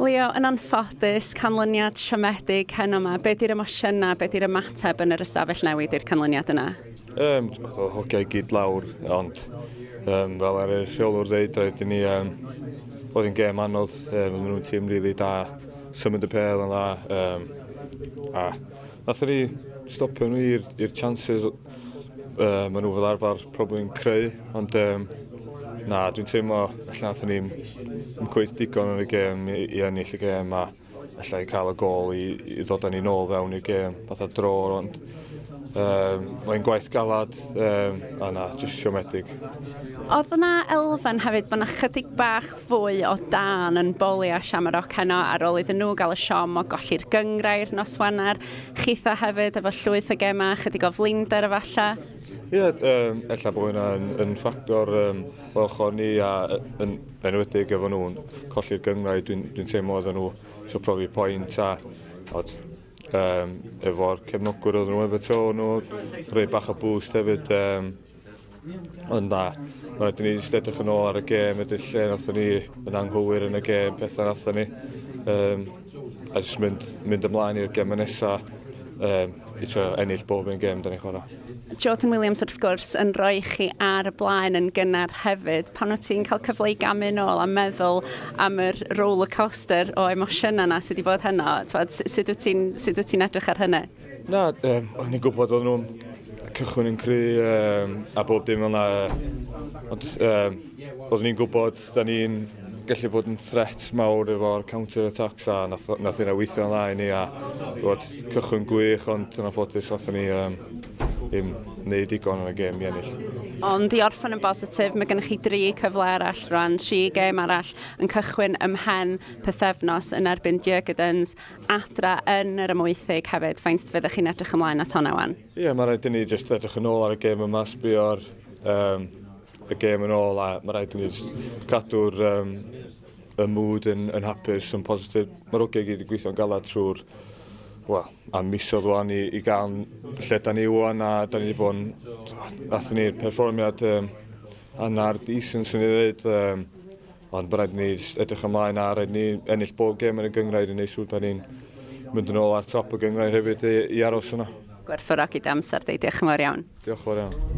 Leo, yn anffodus, canlyniad siomedig heno 'ma. Be di'r emosiynau, be di'r ymateb yn yr ystafell newid i'r canlyniad yna? Um, oedd hogiau i gyd lawr, ond um, fel ar y rheolwr ddeud, rhaid i ni, um, oedd hi'n gêm anodd, um, maen nhw'n tîm rili really da, symud y pêl yn dda, um, a nathon ni stopio nhw i'r chances maen nhw fel arfer probably yn creu, ond um, na, dwi'n teimlo allan nathon ni'n cweith digon yn y gêm i, i ennill y gêm a allai cael y gol i, i ddod â ni nôl fewn i'r gêm fatha dro, ond um, mae'n gwaith galad um, a na, jyst siomedig. Oedd yna elfen hefyd bod yna chydig bach fwy o dân yn boli a Shamrock heno ar ôl iddyn nhw gael y siom o golli'r gynghrair nos Wener. Chitha hefyd efo llwyth o gemau, chydig o flinder efallai. Ie, yeah, um, ella bod hynna yn, yn ffactor um, o ochr ni a yn enwedig efo nhw'n colli'r gynghrair, dwi'n dwi teimlo oedden nhw eisiau profi pwynt a od, um, efo'r cefnogwyr oedden nhw efo to nhw, rhoi bach o boost hefyd. Um, ond na, mae rhaid i ni jyst edrych yn ôl ar y gêm, edrych lle nathon ni yn anghywir yn y gêm, pethau nathon ni. Um, a jyst mynd, mynd ymlaen i'r gêm nesaf um, i trio ennill bob un gêm da ni'n chwarae. Jordan Williams wrth gwrs yn rhoi chi ar y blaen yn gynnar hefyd. Pan wyt ti'n cael cyfle i gamu nôl a meddwl am yr roller coaster o emosiynau na sydd wedi bod heno, twad, sut wyt ti'n sut wyt ti'n edrych ar hynny? Na, um, o'n i'n gwybod oedd nhw'n cychwyn yn cry um, a bob dim fel 'na. Ond um, oeddwn ni'n gwybod da ni'n gallu bod yn threat mawr efo'r counter attacks a nath, nath hynna weithio'n dda i ni a bod cychwyn gwych ond yn anffodus nathon ni um, ddim wneud digon yn y gêm i ennill. Ond i orffen yn bositif, mae gennych chi dri cyfle arall rwan, tri gêm arall yn cychwyn ymhen pythefnos yn erbyn Jurgedens adra yn yr Amwythig hefyd. Faint fyddwch chi'n edrych ymlaen at hwnna wan? Ie, yeah, mae rhaid i ni jyst edrych yn ôl ar y gêm yma, sbio ar um, y gêm yn ôl a mae rhaid i ni jyst cadw'r um, y mood yn, yn hapus, yn positif. Mae'r hogiau gyd wedi gweithio'n galad trwy'r wel, am misoedd wan i, i gael lle da ni wan a da ni wedi bod yn, nathon ni'r perfformiad um, hanner decent swn i ddweud, um, ond mae rhaid i ni jyst edrych ymlaen a rhaid ni ennill bob gêm yn y gynghrair i wneud siŵr da ni'n mynd yn ôl ar top y gynghrair hefyd i, i aros yna. Gwerthfawrogi dy amser di, diolch yn fawr iawn. Diolch yn fawr iawn.